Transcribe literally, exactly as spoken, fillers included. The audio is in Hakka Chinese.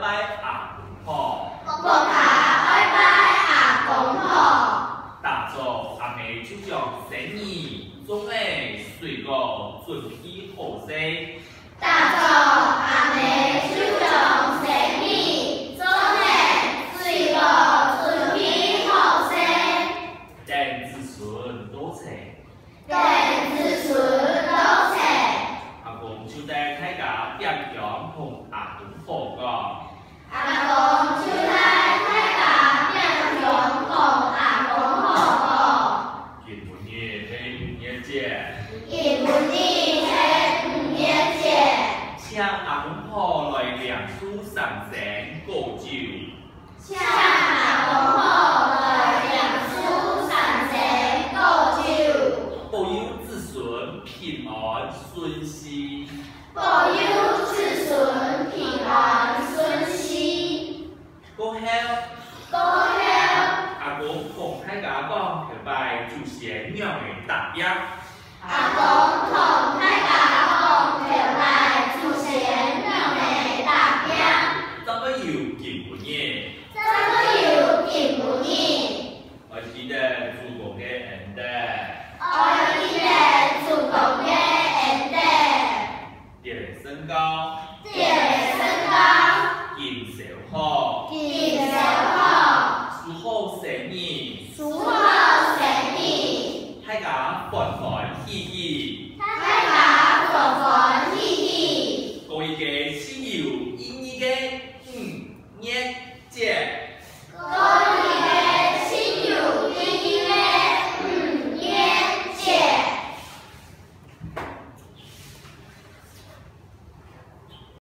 拜阿公婆。屋下愛拜阿公婆。打早阿姆就將生魚、粽仔、水果準備好勢。打早阿姆就將生魚、粽仔、水果準備好勢。等子孫到齊。 等子孫到齊。阿公就帶大家點香同阿公婆講。阿公就帶大家點香同阿公婆講。今晡日係五月節。今晡日係五月節。請阿公婆來領受三牲果酒。 請阿公婆來領受三牲果酒。保佑子孫平安順序。保佑子孫平安順序。過後，過後，阿公同大家講頭擺祖先仰仔打拚。 阿公同大家講頭擺祖先仰仔打拚。正會有今晡日。正會有今晡日。愛記得祖公个恩德。愛記得祖公个恩德。跌了身高。跌了身高。緊收 好。緊收好。收好生魚。收好生魚。大家歡歡喜喜。大家歡歡喜喜。過一個盡有意義个五月節。